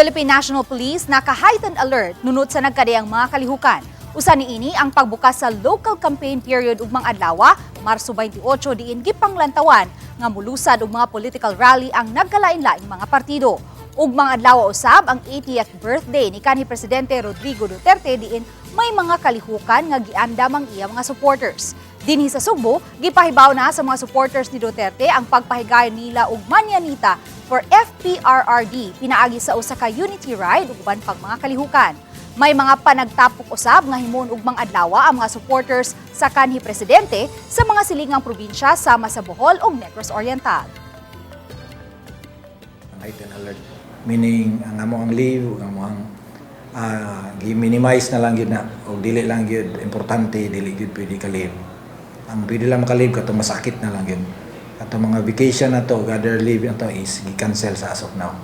Philippine National Police naka-heightened alert nunot sa nagkadiyang mga kalihukan. Usa niini ang pagbukas sa local campaign period ugmang adlaw, Marso 28, diin gipanglantawan nga mulusad og mga political rally ang nagkalain-laing mga partido. Ugmang adlaw usab ang 80th birthday ni kanhi Presidente Rodrigo Duterte, diin may mga kalihukan nga giandam ang iya mga supporters. Dinhi sa Sugbo, gipahibaw na sa mga supporters ni Duterte ang pagpahigayon nila og manyanita for FPRRD pinaagi sa usa ka unity ride ug uban pang mga kalihukan. May mga panagtapok usab nga himuon ugmang adlaw ang mga supporters sa kanhi presidente sa mga silingang probinsya sama sa Bohol ug Negros Oriental. Heightened alert. Meaning, ang amo ang leave, ug ang amo ang gi-minimize na lang gyud na o dili lang gyud importante, dili gyud pwede ka leave. Ang pwede lang maka-leave katong masakit na lang gyud. Atong mga vacation na to, gather leave na to is gi-cancel sa as of now.